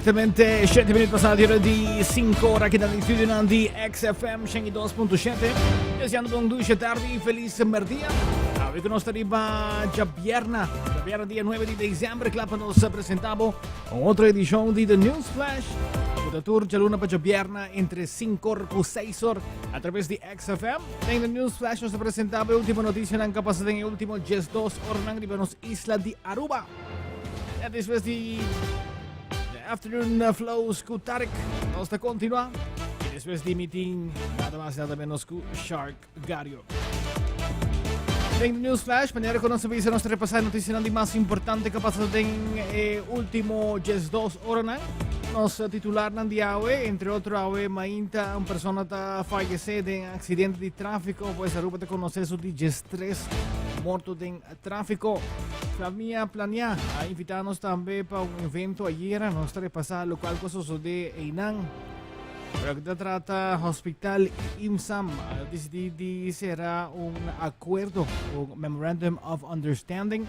Exactamente 7 minuut pasá di ora di 5 ora aki na studio di XFM 102.7. Deseando bon dulce tarde y feliz merdia. Awe ku nos ta riba djabierna, djabierna dia 9 di december, kla pa nos presentabo un otro edicion di The News Flash. Ku ta tur djaluna pa djabierna entre 5 or ku 6 or a traves di XFM. Den The News Flash nos ta presentabo e ultimo noticianan ku a pasa den e ultimo 12 oranan riba nos isla di Aruba. Ya despues di The Afternoon Flows ku Tarek, nos ta continua. Y despues di meeting, nada mas nada menos ku Shark Gario. Den The News Flash, manera ku nos a bisa, nos ta repasá e noticianan di mas importante ku a pasa den e último 12 oranan. Nos titularnan di awe, entre otro awe mainta un persona ta fallecé den accidente di tráfico, pues Aruba ta conoce su di 13 morto den Tráfiko. Famia Planiá a invitá nos tambe pa un evento ayera. Nos ta repasá lokual ku a sosodé einan. Pero ku ta trata Hospital IMSAM a disidí di sera un akuerdo, un Memorandum of Understanding.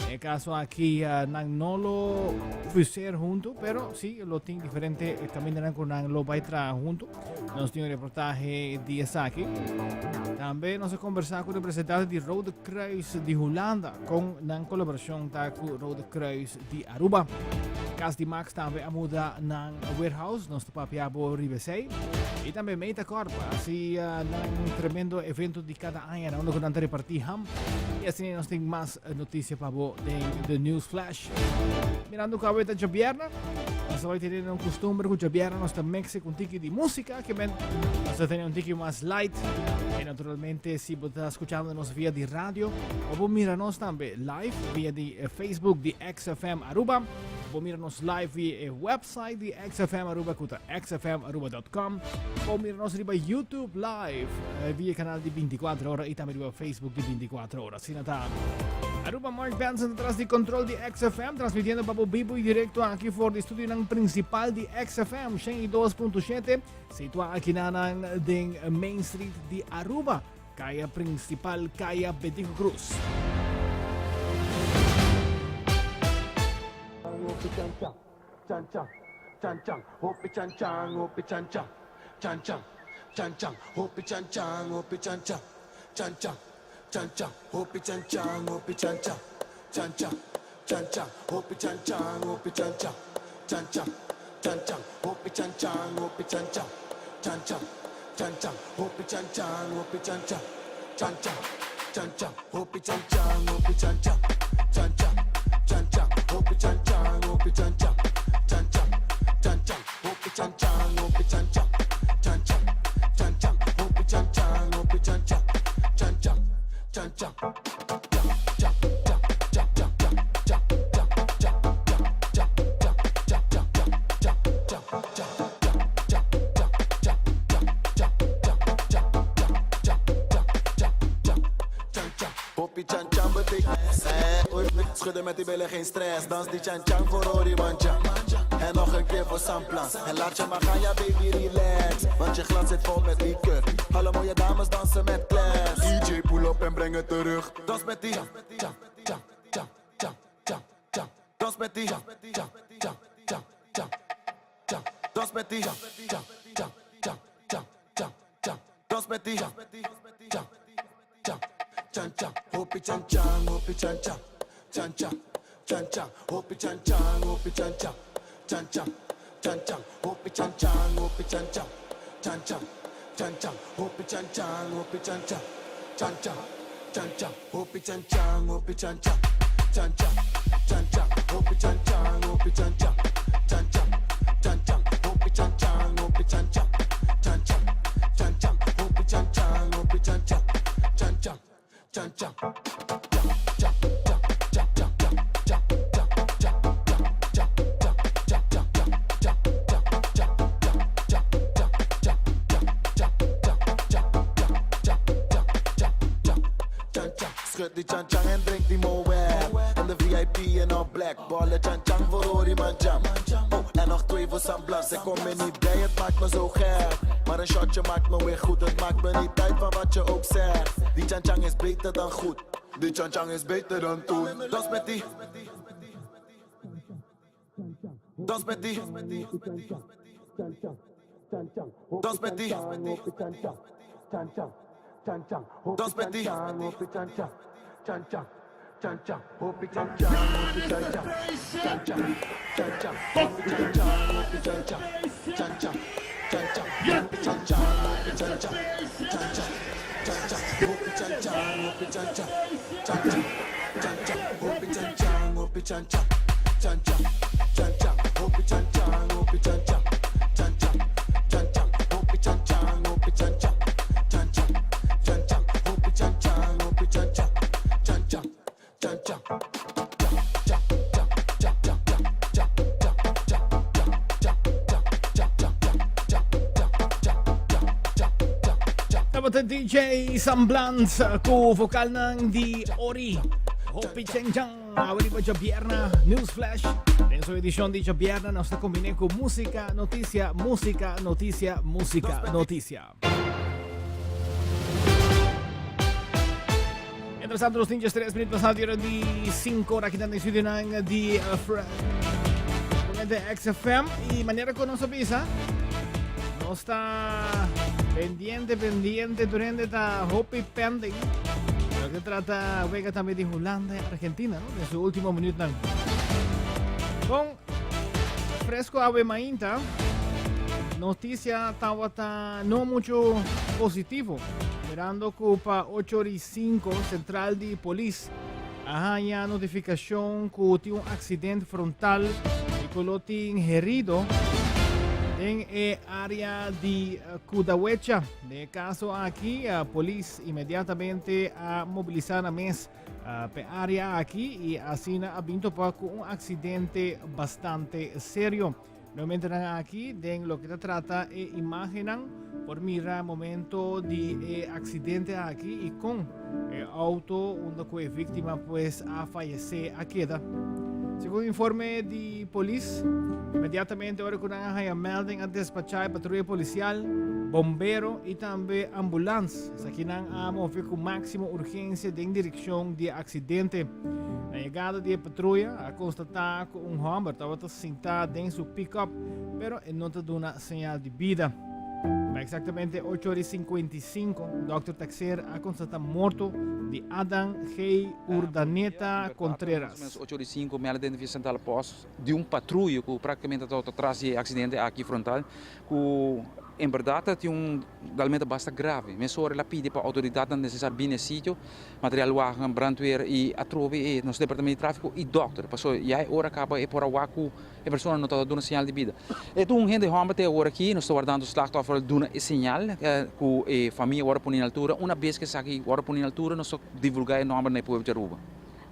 E kaso aki nan no lo fuser huntu, pero sí lo tin diferente kamindanan ku nan lo bai traha huntu. Nos tin un reportahe di esaki. Tambe nos a conversa cu representante di Rode Kruis di Hulanda con nan colaboracion ta cu Rode Kruis di Aruba. Cas di Max tambe a muda nan warehouse, nos ta papia bo riba esey. Y tambe Metacorp, así uh, nan tremendo evento di cada aña, na unda cu nan ta reparti ham. Y así nos tin mas noticia pa bo den The News Flash. Mirando cu awe ta djabierna, nos ta bai tene un costumber cu djabierna nos ta mixe cu un tiki di musica, ke men nos ta tene un tiki mas light. Y naturalmente si bo ta scuchando nos via di radio, o bo mira nos tambe live via di eh, Facebook di XFM Aruba, bo mira nos live via e website di XFM Aruba cu ta xfmaruba.com, o mira nos riba YouTube live eh, via canal di 24 ora y tambe riba Facebook di 24 ora. Asina ta. Aruba Mark Benson tras di control di XFM, transmitiendo pa bo bibo y directo aki for di studionan principal di XFM, 102.7, situa aki nanan den Main Street di Aruba, caya principal, caya Betico Cruz. Chan chan, chan chan, hopi chan chan, hopi chan chan, chan chan, chan chan, hopi chan chan, hopi chan chan, chan chan, chan chan, hopi chan chan, hopi chan chan, chan chan, chan chan, hopi chan chan, hopi chan chan, chan chan, chan chan, hopi chan chan, hopi chan chan, chan chan, chan chan, hopi chan chan, hopi chan chan, chan chan, chan chan, hopi chan chan, hopi chan chan, chan chan, chan chan, hopi chan chan, hopi chan chan, chan chan, chan chan, hopi chan chan, hopi chan chan, chan chan, chan chan, hopi chan chan, hopi chan chan, chan chan, chan chan, chan chan, chan chan, chan chan, chan chan, chan chan, chan chan, chan chan, chan chan, chan chan, chan chan, chan chan, chan chan, chan chan, chan chan. Hopi chan chan betekent Schudden met die billen geen stress. Dans die chan chan voor Ori Manja. En nog een keer voor Samplan. En laat je maar gaan, ja baby relax. Want je glas zit vol met liqueur. Alle mooie dames dansen met class. DJ pull up en breng het terug. Dans met die chan chan chan chan chan chan chan. Dans met die chan chan chan chan chan chan. Dans met die chan chan chan chan chan chan chan. Dans met die chan chan chan chan chan. Hopi chan chan, hopi chan chan, chan chan, chan chan. Hopi chan chan, hopi chan chan, chan chan, chan chan. Hopi chan chan, hopi chan chan, chan chan, chan chan. Hopi chan chan, hopi chan chan, chan chan, chan chan. Hopi chan chan, hopi chan chan, chan chan, chan chan. Hopi chan chan, hopi chan chan, chan chan, chan chan. Hopi chan chan, hopi chan chan, chan chan, chan chan. Hopi chan chan, hopi chan chan, chan chan, chan chan, chan chan, chan chan, chan chan, chan chan, chan chan, chan chan, chan chan, chan chan, chan chan, chan chan, chan chan, chan chan, chan chan, chan chan. Schud die chan chan en drink die Moet. En de VIP in all black. Ballen chan chan voor Ori Manjam. Oh, en nog twee voor San Blas. Ik kom er niet bij, het maakt me zo gek. Maar een shotje maakt me weer goed. Het maakt me niet uit van wat je ook zegt. Die chan chan is beter dan goed. Die chan chan is beter dan toen. Dans met die. Dos beti Dos beti Dos beti Tabata DJ Samblant ku vokalnan di Ori. Hopi Cheng Chang. Awe riba djabierna News Flash. Den su edicion di djabierna nos ta combine cu musica, noticia, musica, noticia, musica, noticia. Mientras tanto, nos tin just 3 minuut pasado di hora di 5 ora aquí dan studio nan di de XFM y manera cu nos avisa nos ta pendiente, pendiente, durante ta hopi pending. Lo que trata wega tambe di Hulanda y Argentina, no? Den su último minuutnan. Con fresco awe mainta, noticia tawata no mucho positivo. Mirando cu pa 8 y 5 central di polis a haña notificacion cu tin un accidente frontal y cu lo tin herido den e area di Kudawecha. Den e caso aki, polis inmediatamente a mobilisa nan mes p'e area aki y asina a bin topa cu un accidente bastante serio. Nuevamente nan aki den loke ta trata e imagennan por mira momento di e accidente aki y con e auto unda cu e victima pues a fayece a keda. Segun informe di polis, inmediatamente ora cu nan a haya melding a despacha e patruya policial, bombero y tambe ambulans. Esakinan a move cu maximo urgencia den direccion di e accidente. Na yegada di e patruya a constata cu un homber tabata sinta den su pick-up, pero e no ta duna señal di bida. Pa exactamente ocho ora y 55, dokter Taxer a constata morto di Adan G. Urdaneta Contreras. Ocho ora y cinco, mi a identifica Central Post di un patruyo cu practicamente tabata tras di e accidente aki frontal, cu en berdad ta tin un dalmento basta grave. Mesora el a pidi pa autoridadnan necesario bini e sitio, material wagen, brandweer y atrobe e nos departamento di trafico y dokter, pasobra ya e ora caba e por a wak cu e persona no tabata duna señal di bida. E ta un hende homber te awor aki, nos ta wardando slachtoffer duna e señal cu e famia worde poni na altura. Una bes cu esaki worde poni na altura nos ta divulga e nomber na e pueblo di Aruba.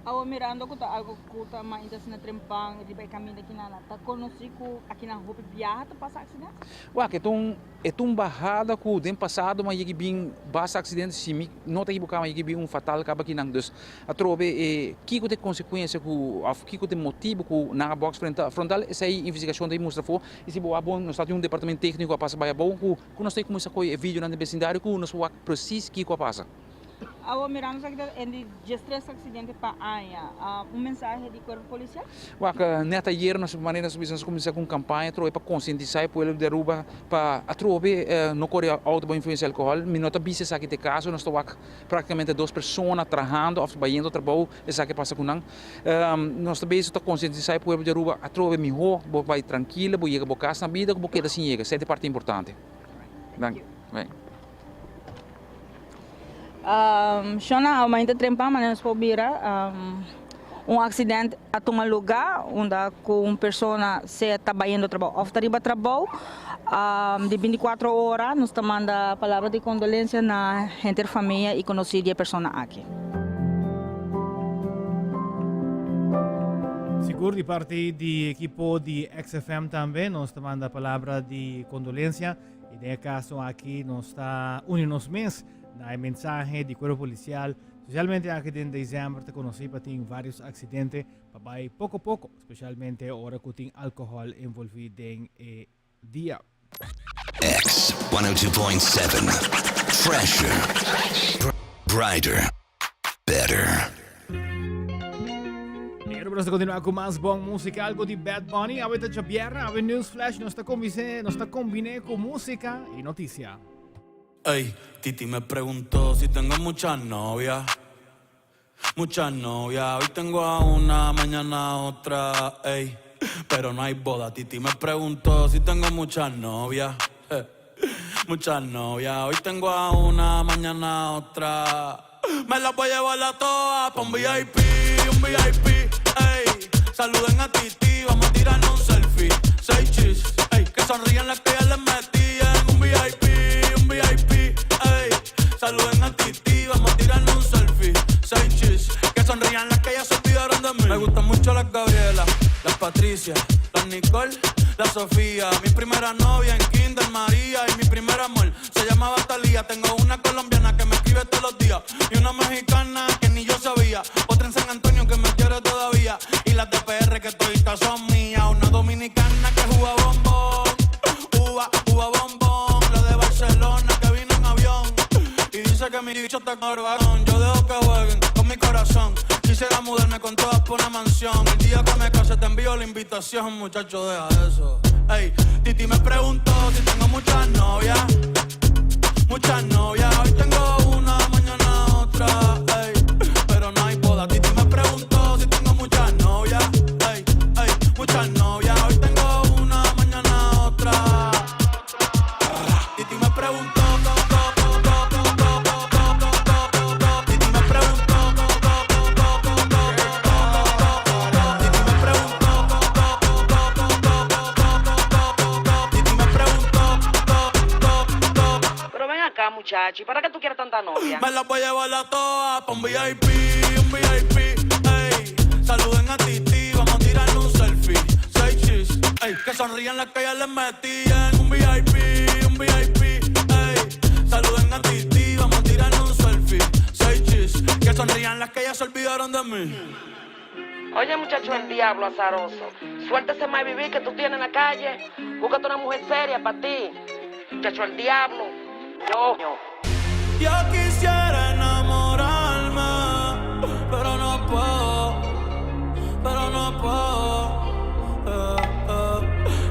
Awor mirando cu ta algo cu ta mainta asina trempan riba e caminda aki nan, ta conoci cu aki nan hopi biaha ta pasa accident? Wak, e ta un E ta un bahada ku den pasado m'a yegi bin basta aksidente, si mi no ta ekiboká m'a yegi bin un fatal kaba kinan. Dus atrobe e kiko ta e konsekuensia ku òf kiko ta e motibu ku nan a bòks frontal esei investigashon ta mustra afó. I si bo wak bon nos ta tin un departamento tékniko a pasa bai abou ku nos ta kuminsá kohe e videonan den besindario ku nos wak presis kiko a pasa. Awor mirando esaki ta en di diestres accidente pa aña. Un mensahe di cuerpo policial? Wak, net ayer nos manera nos bisa nos cuminsa cu un campaña atrobe pa concientisa e pueblo di Aruba pa atrobe no core auto bao influencia di alcohol. Mi no ta bisa esaki ta e caso, nos ta wak practicamente dos persona trahando of bayendo trabou esaki a pasa cu nan. Nos ta bezig ta concientisa e pueblo di Aruba atrobe miho bo bay trankilo, bo yega bo cas na bida cu bo keda sin yega. Esey ta e parti importante. Danki. Shona aumenta trempan manera nos por bira un accident a tuma lugar unda cu un persona sea ta bayendo trabou of ta riba trabou di binticuatro ora nos ta manda palabra di condolencia na henter famia y conoci di e persona aki. Sigur di parti di ekipo di XFM tambe nos ta manda palabra di condolencia. Y den e caso aki nos ta uni nos mes na e mensahe di Cuerpo Policial, specialmente aki den december ta conoci pa tin varios accidente pa bay poco poco, specialmente ora cu tin alcohol envolvi den e dia. X 102.7 Fresher, brighter, better. Bueno, nos ta continua cu mas bon musica, algo di Bad Bunny. Awe ta djabièrnè, awe News Flash nos ta combine, nos ta combine cu musica y noticia. Ey, Titi me preguntó si tengo muchas novias Muchas novias, hoy tengo a una, mañana a otra, ey Pero no hay boda, Titi me preguntó si tengo muchas novias Muchas novias, hoy tengo a una, mañana a otra Me las voy a llevar a todas pa' un VIP, un VIP, ey Saluden a Titi, vamos a tirarnos un selfie Seis chis, ey, que sonrían las que ya les metí en un VIP, un VIP, ey Saluden a Titi, vamos a tirarnos un selfie Seis chis, que sonrían las que ya se olvidaron de mí Me gustan mucho las Gabriela, las Patricia, las Nicole, la Sofía Mi primera novia en Kinder María Y mi primer amor se llamaba Talía Tengo una colombiana que me escribe todos los días Y una mexicana que ni yo sabía Otra en San Antonio que me quiere todavía Y las de PR que toditas son mías Una dominicana que juega bombón Uva, uva bombón La de Barcelona que vino en avión Y dice que mi bicho está cabrón Yo dejo que jueguen con mi corazón Quisiera mudarme con todas por una mansión El día que me case te envío la invitación Muchacho, deja eso Ey, Titi me preguntó si tengo muchas novias Muchas novias, hoy tengo una, mañana otra, ey, pero no hay boda. Titi me preguntó si tengo muchas novias, ey, ey, muchas novias, hoy tengo una, mañana otra. Titi me preguntó, Titi me preguntó, Titi me preguntó, Titi me preguntó, Pero ven acá, muchacho, ¿y para qué tú quieres tanta novia? Me la voy a llevar a todas pa' un VIP, un VIP, ey. Saluden a Titi, vamos a tirarnos un selfie. Seis chis, ey. Que sonrían las que ya les metí en un VIP, un VIP, ey. Saluden a Titi, vamos a tirarnos un selfie. Seis chis, que sonrían las que ya se olvidaron de mí. Oye, muchacho, el diablo azaroso. Suéltese más vivir que tú tienes en la calle. Búscate una mujer seria para ti. Muchacho, el diablo. Yo. Yo quisiera enamorarme, pero no puedo, pero no puedo. Eh, eh.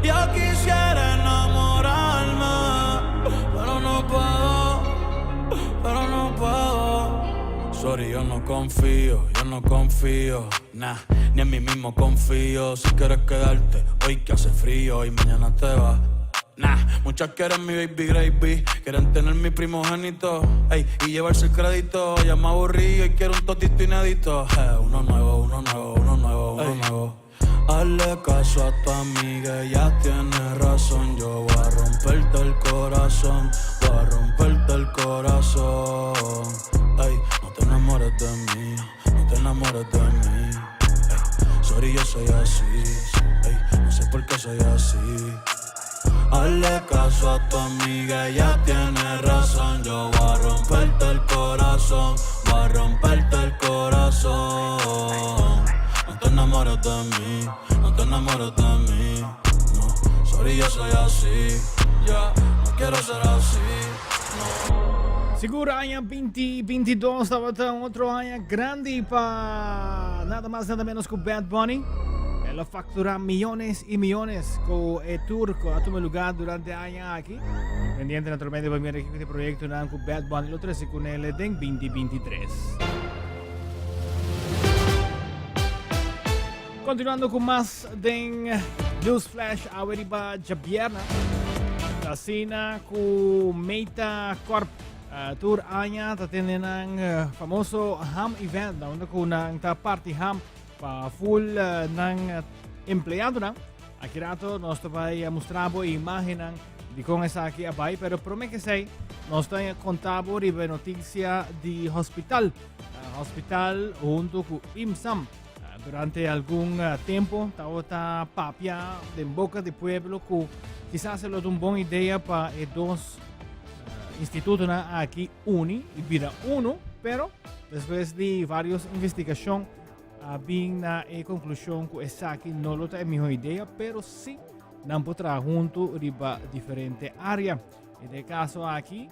Yo quisiera enamorarme, pero no puedo, pero no puedo. Sorry, yo no confío, yo no confío, nah, ni en mí mismo confío. Si quieres quedarte, hoy que hace frío y mañana te vas. Nah, muchas quieren mi baby gravy, quieren tener mi primogénito, ey, y llevarse el crédito. Ya me aburrí y quiero un totito inédito. Eh, uno nuevo, uno nuevo, uno nuevo, uno nuevo. Hazle caso a tu amiga, ella tiene razón. Yo voy a romperte el corazón, voy a romperte el corazón. Ey, no te enamores de mí, no te enamores de mí. Ey, sorry, yo soy así. Ey, no sé por qué soy así. Hazle caso a tu amiga, ella tiene razón. Yo voy a romperte el corazón, voy a romperte el corazón. No te enamores de mí, no te enamores de mí. No, sorry, yo soy así. Ya, no quiero ser así. No. Sigur aña 2022 tabata un otro aña grandi pa nada mas nada menos cu Bad Bunny. El a factura miyones y miyones cu e tour cu a tuma lugar durante aña aki. Pendiente naturalmente pa mira kico e proyectonan cu Bad Bunny lo trece cu nele den 2023. Continuando cu mas den News Flash awe riba djabièrnè. Ta asina cu Meta Corp uh, tur aña ta tene nan uh, famoso ham event, na unda cu nan ta parti ham pa full uh, nan empleadonan. Aki rato nos ta bai mustra bo imagennan di con esaki a bai, pero prome que esei nos ta conta bo riba noticia di hospital. Uh, hospital hunto cu IMSAM. Durante algun tempo tabata papia den boca di pueblo cu kisas e lo ta un bon idea pa e dos institutonan aki uni y bira uno, pero despues di varios investigacion a bin na e conclusion cu esaki no lo ta e miho idea, pero si nan por traha hunto riba diferente area. Y den e caso aki,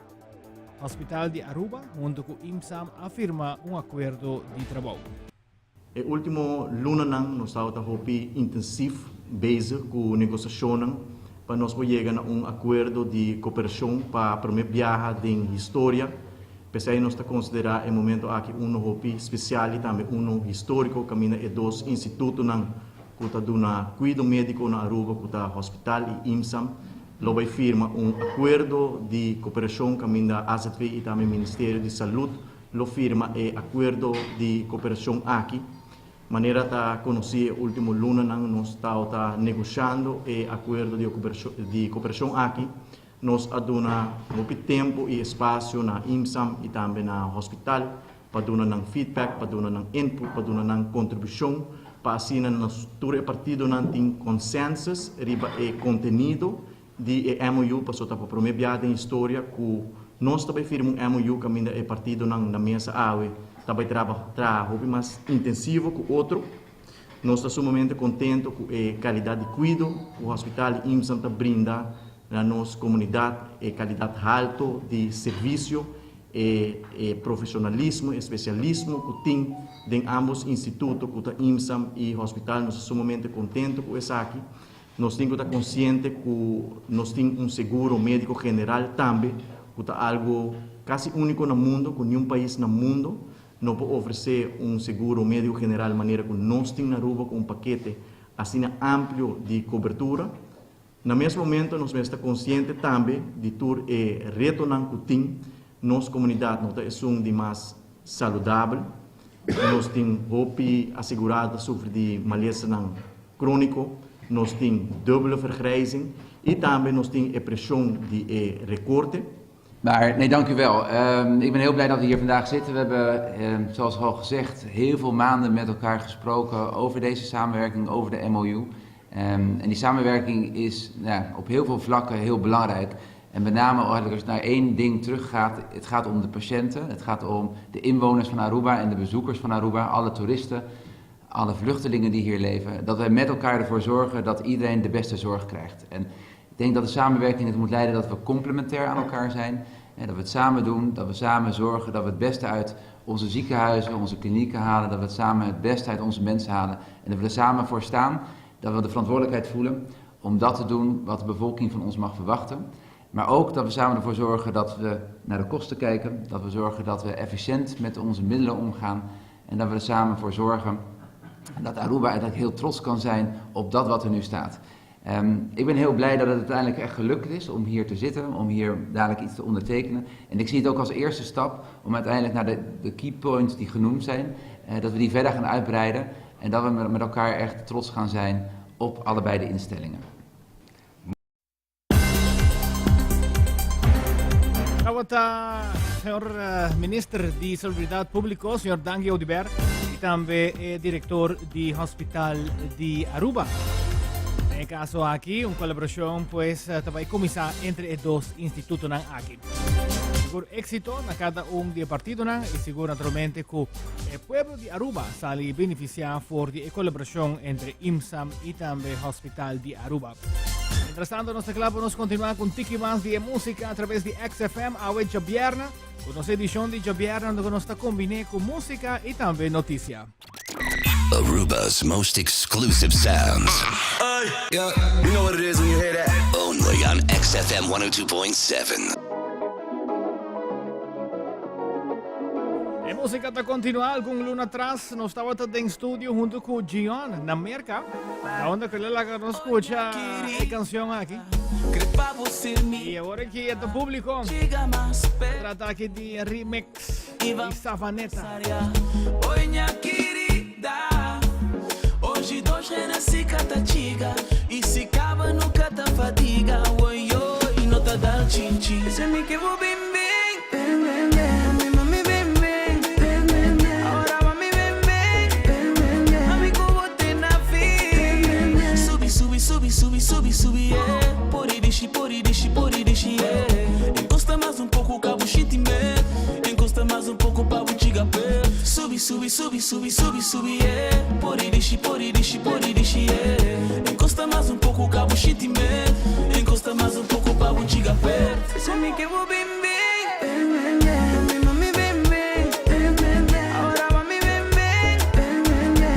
Hospital di Aruba hunto cu IMSAM a firma un acuerdo di trabou. E último lunanan nos tabata hopi intensief bezig ku negosiashonnan pa nos por yega na un akuerdo di koperashon pa promé biaha den historia. P'esei nos ta konsiderá e momento aki uno hopi spesial i tambe uno históriko kaminda e dos institutonan ku ta duna kuido médiko na Aruba ku ta Hospital i IMSAM lo bai firma un akuerdo di koperashon kaminda azv i tambe Ministerio di Salud lo firma e akuerdo di koperashon aki. Manera ta konosí e último lunanan nos tabata negoshando e akuerdo di koperashon aki. Nos a duna hopi tempu i espasio na IMSAM i tambe na hospital pa duna nan feedback, pa duna nan input, pa duna nan kontribushon pa asina nos tur e partidonan tin consensus riba e kontenido di e MOU pasobra ta pa promé biaha den historia ku nos ta bai firma un MOU kaminda e partidonan na mesa awe ta bai traha hopi mas intensivo ku otro. Nos ta sumamente contento cu e calidad di cuido cu Hospital di IMSAM ta brinda na nos comunidad, e calidad halto di servicio, e e profesionalismo, e specialismo cu tin den ambos instituto cu ta IMSAM y Hospital. Nos ta sumamente contento cu esaki. Nos tin cu ta consciente cu nos tin un seguro medico general tambe cu ta algo casi unico na mundo, cu niun pais na mundo No por ofresé un seguro médiko general manera ku nos tin na Aruba ku un pakete asina amplio di kobertura. Na mes momento nos mester ta konsiente tambe di tur e retonan ku tin. Nos komunidat no ta esun di mas saludabel. Nos tin hopi asegurado ta sufri di malesanan króniko, nos tin dubbele vergrijzing i tambe nos tin e preshon di e rekorte. Maar nee, dank u wel. Ik ben heel blij dat we hier vandaag zitten. We hebben, zoals al gezegd, heel veel maanden met elkaar gesproken over deze samenwerking, over de MOU. En die samenwerking is nou, op heel veel vlakken heel belangrijk. En met name als het naar één ding teruggaat, het gaat om de patiënten, het gaat om de inwoners van Aruba en de bezoekers van Aruba, alle toeristen, alle vluchtelingen die hier leven. Dat wij met elkaar ervoor zorgen dat iedereen de beste zorg krijgt. En ik denk dat de samenwerking het moet leiden dat we complementair aan elkaar zijn. En dat we het samen doen, dat we samen zorgen dat we het beste uit onze ziekenhuizen, onze klinieken halen. Dat we het samen het beste uit onze mensen halen. En dat we er samen voor staan, dat we de verantwoordelijkheid voelen om dat te doen wat de bevolking van ons mag verwachten. Maar ook dat we samen ervoor zorgen dat we naar de kosten kijken, dat we zorgen dat we efficiënt met onze middelen omgaan en dat we er samen voor zorgen dat Aruba uiteindelijk heel trots kan zijn op dat wat er nu staat. Ik ben heel blij dat het uiteindelijk echt gelukt is om hier te zitten, om hier dadelijk iets te ondertekenen. En ik zie het ook als eerste stap om uiteindelijk naar de key points die genoemd zijn, dat we die verder gaan uitbreiden en dat we met elkaar echt trots gaan zijn op allebei de instellingen. Tabata señor Minister di Salubridad Público, señor Dangui Oduber, y tambe e director di Hospital di Aruba. Den e caso aki, un colaboracion pues ta bay cuminsa entre e dos institutonan aki. Sigur éxito na cada un di e partidonan y sigur naturalmente cu e pueblo di Aruba sali beneficia for di e colaboracion entre IMSAM y tambe Hospital di Aruba. Mientras tanto, nos ta kla pa nos kontinuá ku un tiki mas di e músika a traves di XFM awe djabierna, ku nos edishon di djabierna unda ku nos ta kombiné ku músika i tambe notisia. Aruba's most exclusive sounds. Yeah, you know what it is when you hear that. Only on XFM 102.7. E músika ta kontinuá. Algun luna atras nos tabata den studio huntu ku Gion na Merka. Na unda ku el a laga nos skucha e kanshon aki. I awor aki e ta públiko. Ta trata aki di remix di Savaneta. Oi nha querida Hoje dos renasci ka ta txiga E si kaba nu ka ta fadiga Oi oi no ta dal txin txin Se mi ke bo ben ben Ben ben ben Mami mami ben ben Ben ben ben Ahora mami ben ben Ben ben ben Mami ku bo te na fin Subi subi subi subi subi subi yeah Pori dixi pori dixi pori dixi yeah Encosta mais um pouco ka bu xinti medo Encosta mais um pouco pa bu txiga perto Subi subi subi subi subi subi yeah Pori dixi pori dixi pori dixi yeah Encosta mais um pouco ka bu xinti medo Encosta mais um pouco pa bu txiga perto Se mi ke bo ben ben Ben ben ben Mami mami ben ben Ben ben ben Ahora mami ben ben Ben ben ben.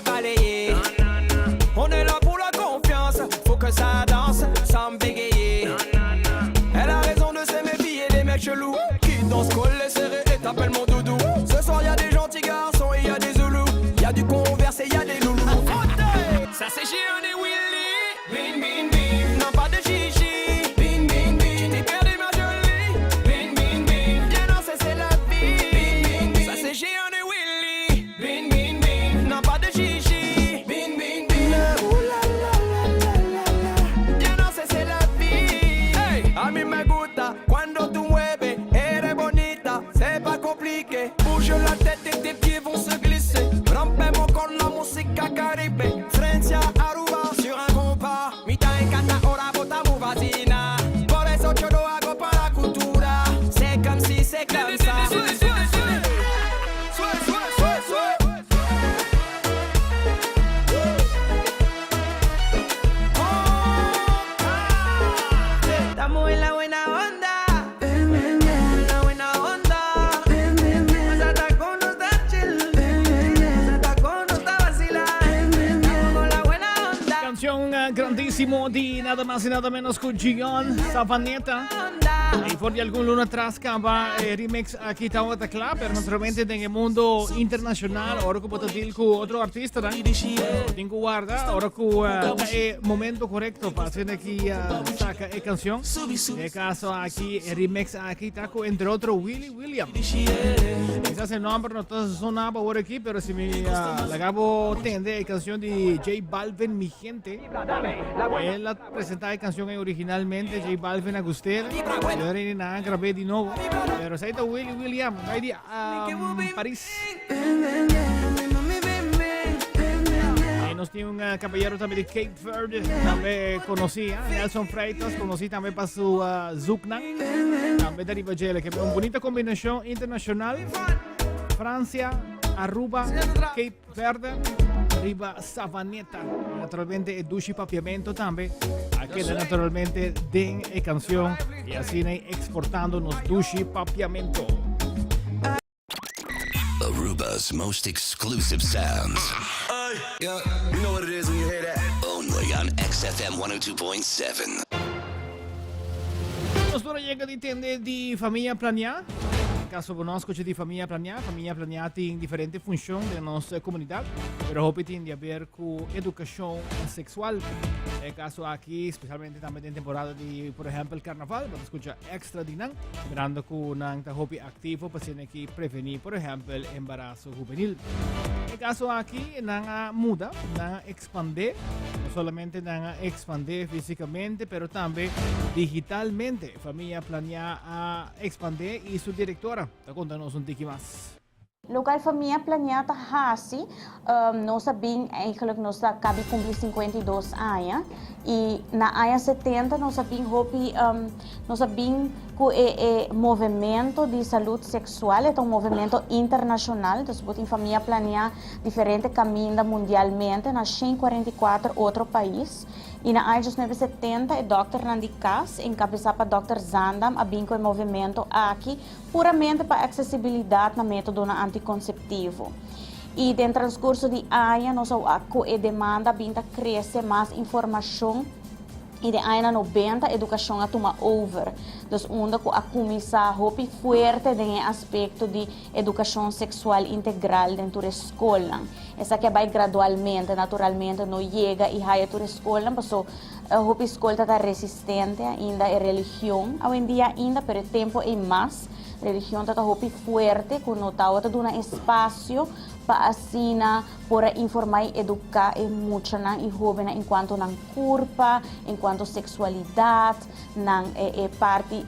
me balayer. On est là pour la confiance, faut que ça danse sans bégayer. Elle a raison de se méfier des mecs chelous qui dansent collés serrés et t'appellent mon doudou. Ce soir y a des gentils garçons et y a des zoulous. Y a du converse et y a des loulous. Ça c'est Gianni et Willy. Bin bin bin. Non pas de chichi. Bin bin bin. T'es perdu ma jolie. Bin bin bin. Viens danser c'est la vie. Bin bin bin. Ça c'est Gianni et Willy. Bin bin bin. Non pas de chichi. Bin bin bin. Ouh la la la la la la. Viens danser c'est la vie. Hey. A mí me gusta cuando tú mueves. Eres bonita, c'est pas compliqué. Bouge la tête et tes pieds vont se glisser. Rompemos con la música caribe. Francia, Aruba, sur un compas. Mi ta encanta, ahora botamos vacina. Por eso yo lo hago para la cultura. C'est comme si, c'est comme ça. Sue, sue, sue, sue. Estamos en la buena onda. En la buena onda. Ese tacón no está chill. Ese tacón no está vacila. Estamos con la buena onda. Cancion grandisimo di nada mas y nada menos cu Gion Savaneta. Y for di algun luna atras caba e remix aki tabata cla, pero naturalmente den e mundo internacional, ora cu bo ta deal cu otro artistanan, bo tin cu warda ora cu ta e momento corecto pa asina aki saca e cancion. Den e caso aki, e remix aki ta cu entre otro Willy William. Quizás e nomber no ta sonaba awor aki, pero si mi laga bo tende e cancion di J Balvin Mi Gente, el a presenta e cancion ei originalmente, J Balvin a gust'el, y ahora nan a grab'é di nobo. Pero esei ta Willy William, bai di Paris. Y nos tin un caballero tambe di Cape Verde, tambe conoci, Nelson Freitas, conoci tambe pa su zoeknan. Tambe ta riba djele, ke un bunita combinacion internacional. Francia, Aruba, Cape Verde, riba Savaneta. Naturalmente e dushi papiamento tambe a keda naturalmente den e cancion y asina exportando nos dushi papiamento. Aruba's most exclusive sounds. Yeah, you know what it is when you hear that. Only on XFM 102.7. Nos tur a yega di tende di Famia Planea. En caso bo no a scucha di Famia Planea, Famia Planea tin diferente funcion den nos comunidad, pero hopi tin di haber cu educacion sexual. E caso aki, specialmente tambe den temporada di, por ehempel, carnaval, bo ta scucha extra di nan, mirando cu nan ta hopi activo pa asina ki preveni, por ehempel, embarazo hubenil. E caso aki, nan a muda, nan a expande, no solamente nan a expande fisicamente, pero tambe digitalmente. Famia Planea a expande y su directora ta conta nos un tiki mas. Locual Famia Planea ta haci, nos a bin eigenlijk nos a cabi cumpli 52 aña y na aña 70 nos a bin hopi, nos a bin cu e e movemento di salud sexual, e ta un movemento internacional, dus bo tin Famia Planea diferente caminda mundialmente na 144 otro pais. Y na aña 1970 e dokternan di cas, encabeza pa Dòkter Zaandam, a bin cu e movemento aki puramente pa accesibilidad na metodonan anticonceptivo. Y den transcurso di aña nos a wak cu e demanda a bin ta crece, mas informacion y den añanan nobenta educacion a tuma over. Dus unda cu a cuminsa hopi fuerte den e aspecto di Edukashon seksual integral den tur e skolnan. Esaki a bai gradualmente, naturalmente no yega i haya tur e skolnan paso hopi skol ta ta resistente ainda e religion awendia ainda pero e tempo ei mas religion ta ta hopi fuerte ku no tabata duna espasio pa asina por a informa i eduká e muchanan i hóbennan enkuanto nan kurpa, enkuanto seksualidat. Nan e parti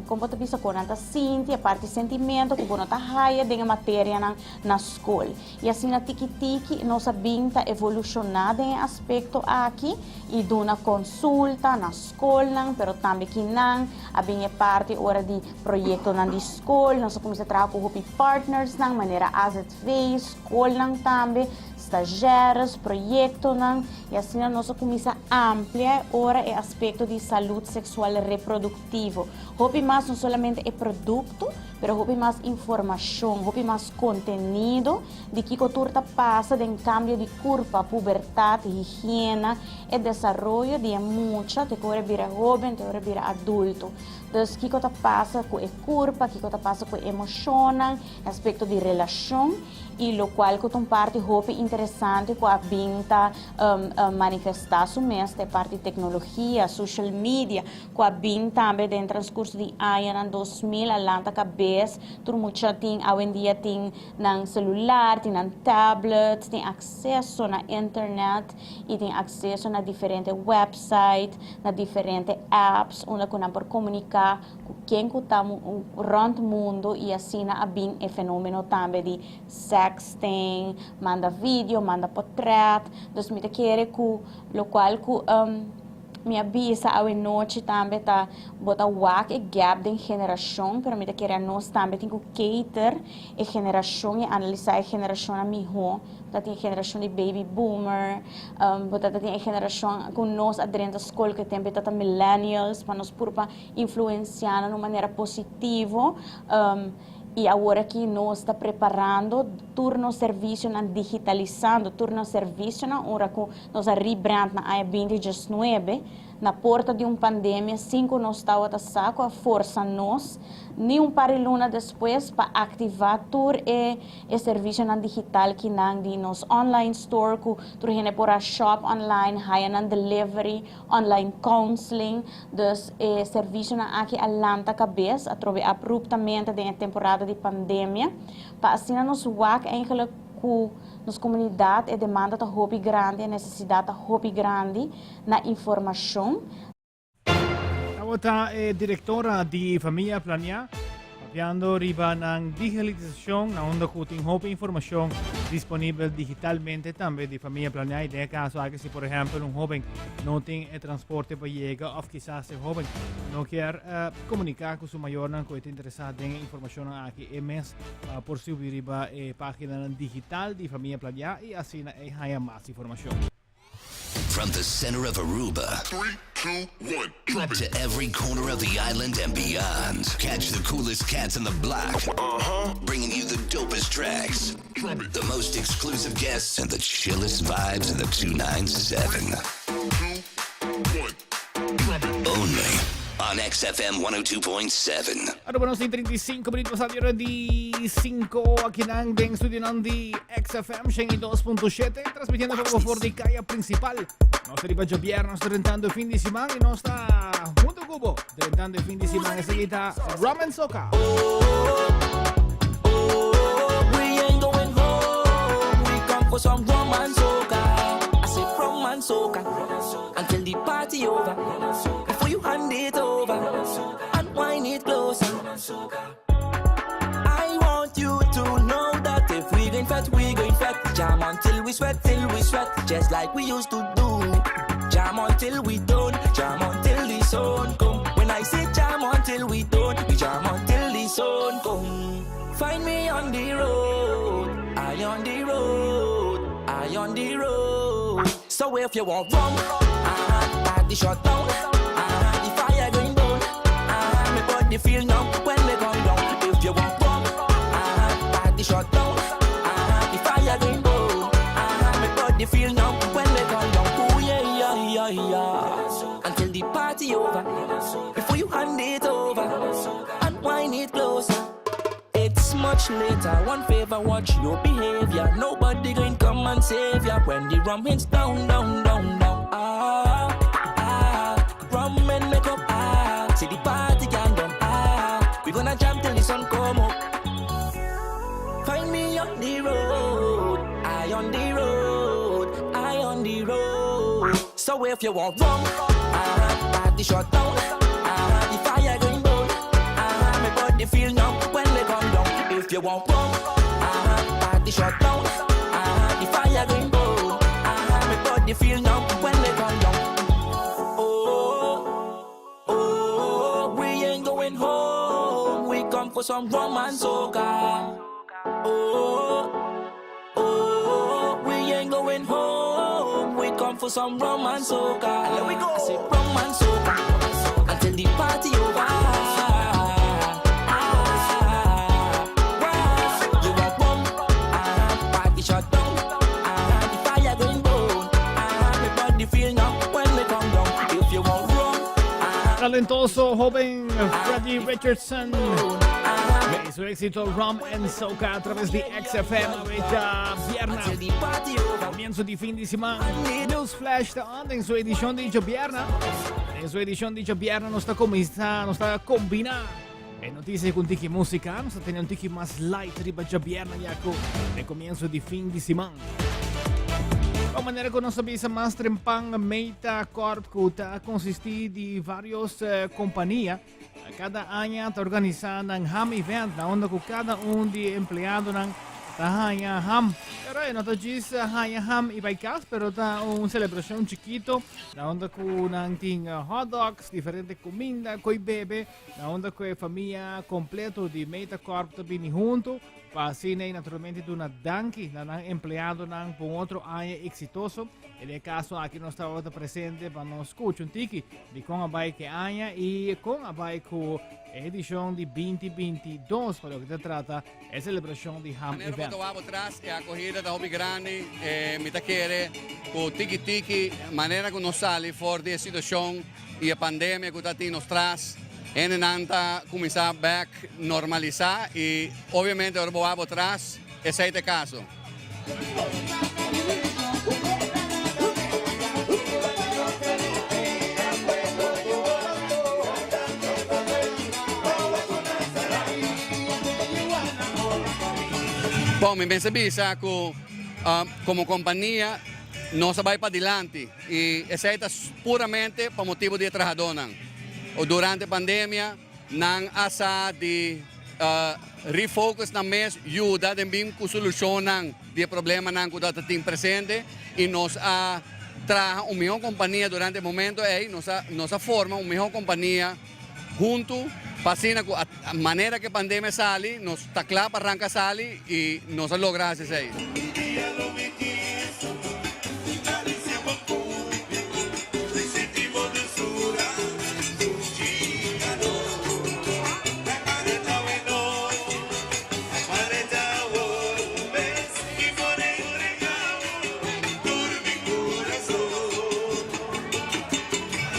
kon bo ta bisa kon nan ta sinti, e parti sentimento ku bo no ta haya den e materianan na skol. I asina tiki tiki nos a bin ta evolushoná den e aspekto aki i duna konsulta na skolnan, pero tambe kinan a bin e parti ora di proyektonan di skol, nos a kuminsá traha ku hopi partnersnan manera AZV, skolnan tambe. stagiaires, proyectonan y asina nos a cuminsa amplia e ora e aspecto di salud sexual reproductivo. Hopi mas no solamente e producto, pero hopi mas informacion, hopi mas contenido di kico tur ta pasa den cambio di curpa, pubertad, higiena, e desaroyo di e mucha te cu ora e bira hoben, te ora e bira adulto. Dus kico ta pasa cu e curpa, kico ta pasa cu e emocionnan, e aspecto di relacion y locual cu ta un parti hopi interesante cu a bin ta manifesta su mes ta e parti tecnologia, social media, cu a bin tambe den transcurso di añanan 2000 a lanta cabes, tur mucha tin awendia tin nan celular, tin nan tablet, tin acceso na internet y tin acceso na diferente website, na diferente apps unda cu nan por comunica cu ken cu ta rond mundo y asina a bin e fenomeno tambe di sexting, manda video, manda potret, dus mi ta kere cu locual cu mi a bisa awe nochi tambe ta bo ta wak e gap den generacion, pero mi ta kere anos tambe tin cu cater e generacion y analisa e generacionnan miho. Bo ta tin e generacion di baby boomer, bo ta tin e generacion cu nos a drenta scol cu e tempo e ta millennials, pa nos puru pa influencia nan un manera positivo. Y awor aki nos ta preparando tur nos servicionan, digitalisando tur nos servicionan ora cu nos a rebrand na aña 2019, na porta di un pandemia sin cu nos tawata sa cu a forsa nos ni un par di luna despues pa activa tur e e servicionan digital kinan di nos online store cu tur hende por a shop online, haya nan delivery, online counseling. Dus e servicionan aki a lanta cabes atrobe abruptamente den e temporada di pandemia pa asina nos wak eigenlijk cu nos comunidad e demanda ta hopi grandi, e necesidad ta hopi grandi na informacion. Tabata e directora di Famia Planea papiando riba nan digitalisacion na unda cu tin hopi informacion disponibel digitalmente tambe di Famia Planea y den e caso aki si por ehempel un hoben no tin e transporte pa yega of kisas e hoben no kier comunica cu su mayornan cu e ta interesa den e informacionnan aki e mes por subi riba e paginanan digital di Famia Planea y asina e haya mas informacion. From the center of Aruba. Three, two, one, drop it. To every corner of the island and beyond. Catch the coolest cats on the block. Uh-huh. Bringing you the dopest tracks. Drop it. The most exclusive guests and the chillest vibes in the 297. Two, one, drop it. Only on XFM 102.7. Aruba nos tin 35 minuut pasa di ora di 5 aki nan den studionan di XFM 102.7 transmitiendo pa for di kaya principal. Nos ta riba djabier, nos ta drentando e fin di siman y nos ta hunto cu bo drentando e fin di siman. Esaki ta Rum and Soca. We ain't going home. We come for some rum and soca. I say rum and soca until the party over. Before you hand it over and wine it closer. I want you to know that if we going fat, we going fat. Jam until we sweat, till we sweat, just like we used to do. Jam until we don't, jam until the sun come. When I say jam until we don't, we jam until the sun come. Find me on the road, I on the road, I on the road. So if you want rum, uh-huh, party shut down, uh-huh, the fire going down, uh-huh, my body feel numb when me come down. If you want rum, uh-huh, party shut down, uh-huh, the fire going down, uh-huh, my body feel numb when me come down. Ooh yeah yeah yeah yeah, until the party over. Before you hand it over and wind it closer. It's much later. One favor, watch your behavior. Nobody going come and save ya when the rum hits down, down, down, down. Ah, ah, rum and make up. Ah, see the party can done. Ah, we gonna jam till the sun come up. Find me on the road, I on the road, I on the road. So if you want rum, ah, party shut down, ah, the fire going down, ah, my body feel numb when we come down. If you want rum, ah, party shut down, ah, the fire going down, ah, my body feel numb when we come down. Oh, oh, we ain't going home. We come for some rum and soca. Oh, oh, we ain't going home. We come for some rum and soca. Let we go. I say rum and soca until the party over. Ah, wow. You want rum? Ah, party shut down. Ah, the fire going burn. Ah, my body feel numb when me come down. If you want rum, Talentoso joven Freddie Richardson. Y su éxito Rum and Soca a traves di XFM djabierna. Comienzo di fin di siman. News Flash ta on den su edicion di djabierna. Den su edicion di djabierna nos ta cuminsa, nos ta combina e noticia cu un tiki musica. Nos ta tene un tiki mas light riba djabierna ya cu e comienzo di fin di siman. Di manera cu nos a bisa mas trempan Meta Corp cu ta consisti di varios compania. Cada aña ta organisa nan ham event na unda cu cada un di e empleadonan ta haña ham. Pero e no ta djis haña ham y bay cas, pero ta un celebracion chikito na unda cu nan tin hot dogs, diferente cuminda, coy bebe, na unda cu e famia completo di Meta Corp ta bini hunto pa asina y naturalmente duna danki na nan empleadonan pa un otro aña exitoso. En e caso aki nos tabata presente pa nos scucha un tiki di con a bai ke aña y con a bai cu e edicion di 2022 pa loke ta trata e celebracion di Ham Manera Event. bo ta wak bo tras, e acogida ta hopi grandi, e mi ta kere cu tiki tiki manera cu nos sali for di e situacion y e pandemia cu ta tin nos tras, hendenan ta cuminsa bek normalisa y obviamente ora bo wak bo tras esey ta e caso. Bon, mi mester bisa ku komo kompania nos a bai padilanti i esei ta puramente pa motibu di e trahadónan. Durante pandemia Nan a sa di refocus nan mes, yuda den bin ku solushonnan di e problemanan ku ta tin presente i nos a traha un mihó kompania durante e momento ei, nos a nos a forma un mihó kompania huntu pa asina ku manera ku e pandemia sali nos ta kla pa ranka sali i nos a logra hasi esei.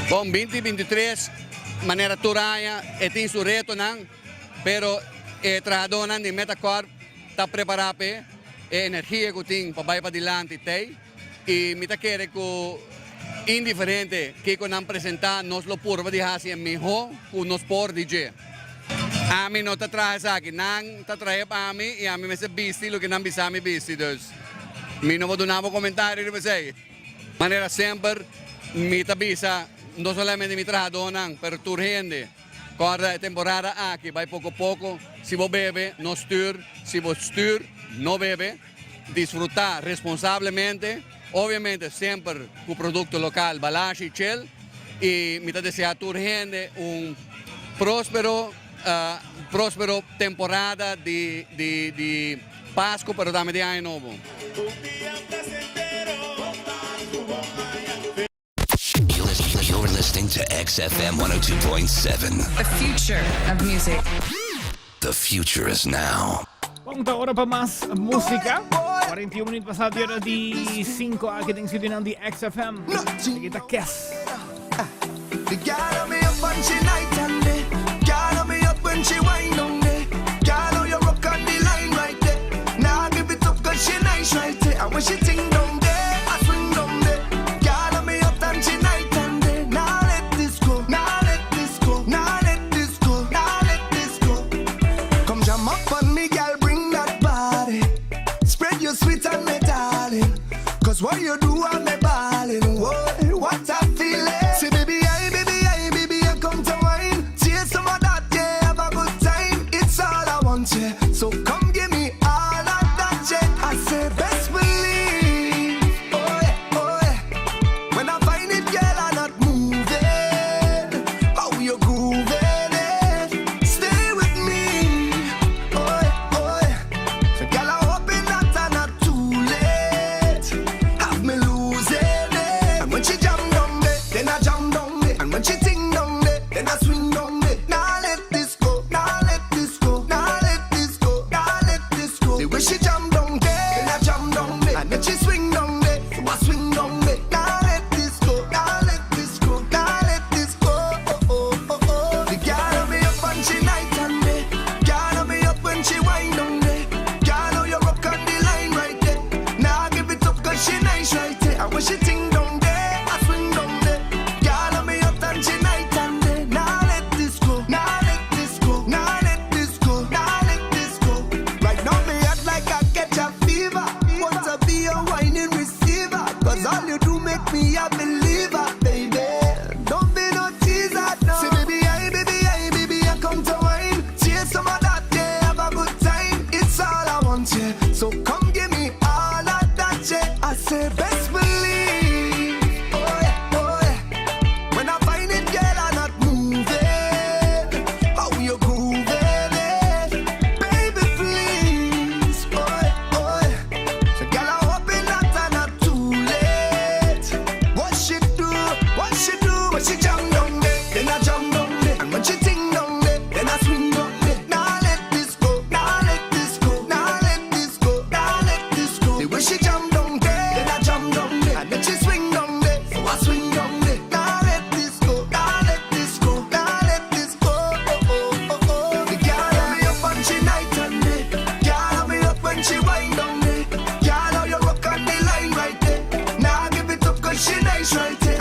Bon, binti bintitres, manera tur aña, e tin su retonan, pero e trahadónan di Metacorp ta prepará p'e, e energia ku tin pa bai padilanti t'ei. I mi ta kere ku indiferente kiko nan presentá nos lo purba di hasi e mihó ku nos por di dje. Ami no ta traha esaki, nan ta trahe pa ami i ami mester bisti loke nan bisa mi bisti, dus mi no por duna bo komentario riba esei. Manera semper mi ta bisa no solamente mi trahadónan pero tur hende, kòrda e temporada aki bai poko poko, si bo bebe no stür, si bo stür no bebe. Disfrutá responsablemente, obviamente semper ku produkto lokal Balashi i Chel, i mi ta deseá tur hende un próspero próspero temporada di di di Pasku pero tambe di Aña Nobo. You're listening to XFM 102.7. The future of music. The future is now. Bon, ta ora pa mas música. 41 minuut pasado di ora di 5 aki den studionan di XFM. Aquí ta Kes. The girl me up and she night and day. Girl me up when she wine down there. Girl you rock on the line right there. Now give it up 'cause she nice right there. And when she ting down there, I swing down there. Girl me up and she night and day. Now let this go, now let this go, now let this go, now let this go. Come jam up on me, girl, bring that body. Spread your sweet on me, darling. 'Cause what you do, I'm me ballin'. Whoa, what a feeling. Say, baby, I, baby, I, baby, I come to wine. Taste some of that, yeah, have a good time. It's all I want, yeah. So come give me all of that, yeah. I say, best believe.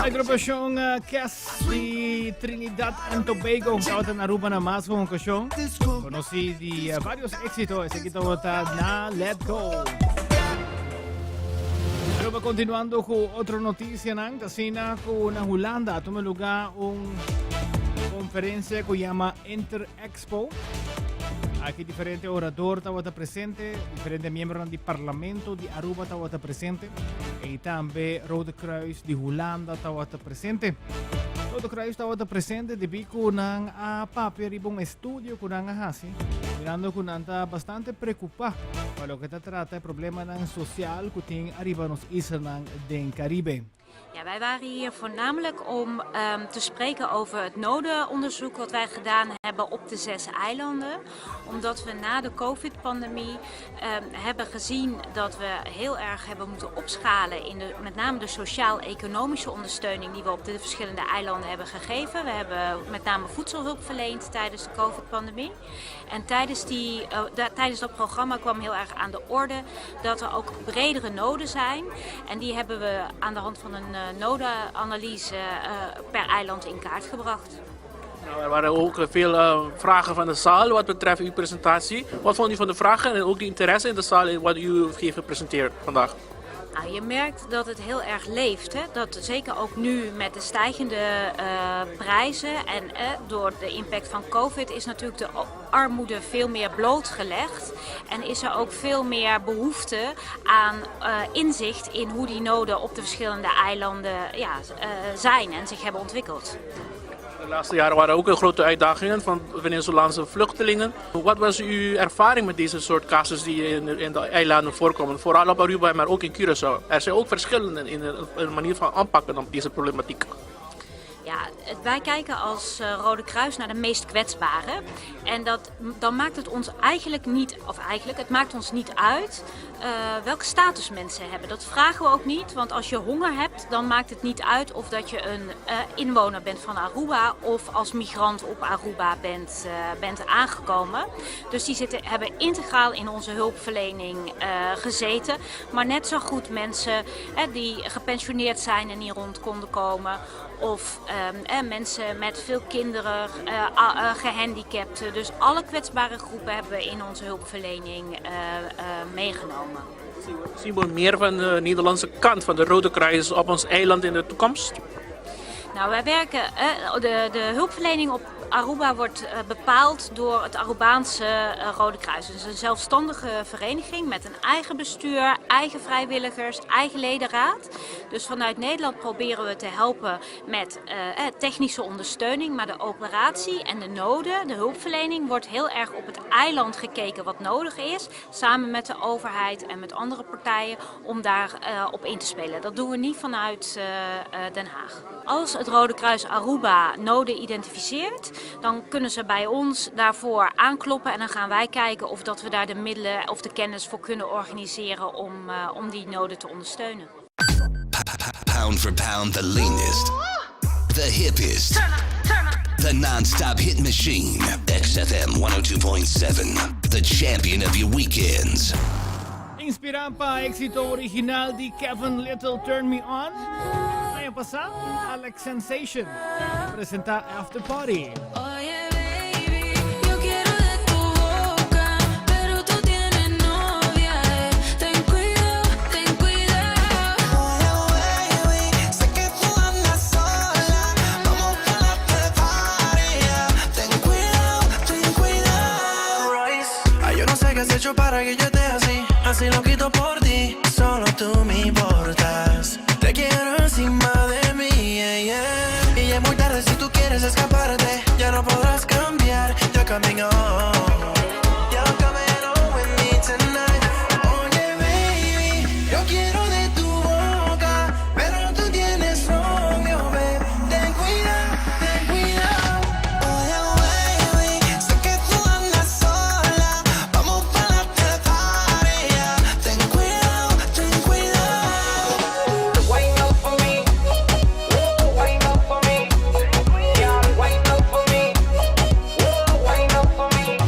Agrupacion Kes di Trinidad and Tobago tabata na Aruba na mas con ocasion. Conocí di varios éxitos, esaki tabata na Let Go. Aruba continuando cu otro noticianan, asina cu na Hulanda a tuma lugar un conferencia cu yama Inter-Expo. Aki diferente orador tabata presente, diferente miembronan di parlamento di Aruba tabata presente y tambe Rode Kruis di Hulanda tabata presente. Rode Kruis tabata presente debí cu nan a papia riba un estudio cu nan a haci, mirando cu nan ta bastante preocupa pa loke ta trata e problemanan social cu tin ariba nos islanan den Caribe. Ja, wij waren hier voornamelijk om um, te spreken over het nodenonderzoek wat wij gedaan hebben op de zes eilanden. Omdat we na de COVID-pandemie um, hebben gezien dat we heel erg hebben moeten opschalen in de, met name de sociaal-economische ondersteuning die we op de verschillende eilanden hebben gegeven. We hebben met name voedselhulp verleend tijdens de COVID-pandemie. En tijdens, die, uh, tijdens dat programma kwam heel erg aan de orde dat er ook bredere noden zijn. En die hebben we aan de hand van een uh, nodenanalyse uh, per eiland in kaart gebracht. Nou, er waren ook veel uh, vragen van de zaal wat betreft uw presentatie. Wat vond u van de vragen en ook de interesse in de zaal in wat u heeft gepresenteerd vandaag? Nou, je merkt dat het heel erg leeft. Hè? Dat zeker ook nu met de stijgende uh, prijzen en uh, door de impact van COVID is natuurlijk de armoede veel meer blootgelegd. En is er ook veel meer behoefte aan uh, inzicht in hoe die noden op de verschillende eilanden ja, zijn en zich hebben ontwikkeld. De laatste jaren waren ook grote uitdagingen van Venezolaanse vluchtelingen. Wat was uw ervaring met deze soort casus die in, in de eilanden voorkomen? Vooral op Aruba, maar ook in Curaçao. Er zijn ook verschillen in de, in de manier van aanpakken op deze problematiek. Ja, wij kijken als Rode Kruis naar de meest kwetsbaren. En dat, dan maakt het ons eigenlijk niet, of eigenlijk, het maakt ons niet uit uh, welke status mensen hebben. Dat vragen we ook niet, want als je honger hebt, dan maakt het niet uit of dat je een uh, inwoner bent van Aruba of als migrant op Aruba bent, bent aangekomen. Dus die zitten, hebben integraal in onze hulpverlening gezeten. Maar net zo goed mensen die gepensioneerd zijn en niet rond konden komen. Of um, mensen met veel kinderen, uh, uh, gehandicapten. Dus alle kwetsbare groepen hebben we in onze hulpverlening uh, meegenomen. Zien we meer van de Nederlandse kant van de Rode Kruis op ons eiland in de toekomst? Nou, wij werken, de, de hulpverlening op Aruba wordt bepaald door het Arubaanse Rode Kruis. Het is een zelfstandige vereniging met een eigen bestuur, eigen vrijwilligers, eigen ledenraad. Dus vanuit Nederland proberen we te helpen met uh, technische ondersteuning. Maar de operatie en de noden, de hulpverlening, wordt heel erg op het eiland gekeken wat nodig is. Samen met de overheid en met andere partijen om daar uh, op in te spelen. Dat doen we niet vanuit uh, Den Haag. Als het Rode Kruis Aruba noden identificeert, dan kunnen ze bij ons daarvoor aankloppen en dan gaan wij kijken of dat we daar de middelen of de kennis voor kunnen organiseren om, uh, om die noden te ondersteunen. Pound for pound, the leanest, the hippest, the non-stop hit machine. XFM 102.7, the champion of your weekends. Inspira pa exito original di Kevin Little Turn Me On. Aña pasa, Alex Sensation presenta After Party. Oye, baby, yo quiero de tu boca, pero tú tienes novia. Eh. Ten cuidado, ten cuidado. Oye, baby, sé que tú andas sola. Vamos pa la party. Ten cuidado, ten cuidado. Ay, yo no sé qué has hecho para que yo esté así. Así lo quito por ti. Solo tú me importas. Te quiero encima de mí, yeah. Y es muy tarde si tú quieres escaparte. Ya no podrás cambiar. You're coming home. You're coming home with me tonight. Oye, baby, yo quiero de tu boca. Pero tú tienes novio, babe. Ten cuidado, ten cuidado. Oye, baby, sé que tú andas sola. Vamos pa la party. Ten cuidado, ten cuidado. Wine up for me. Wine up for me. Yeah, wine up for me. Wine up for me.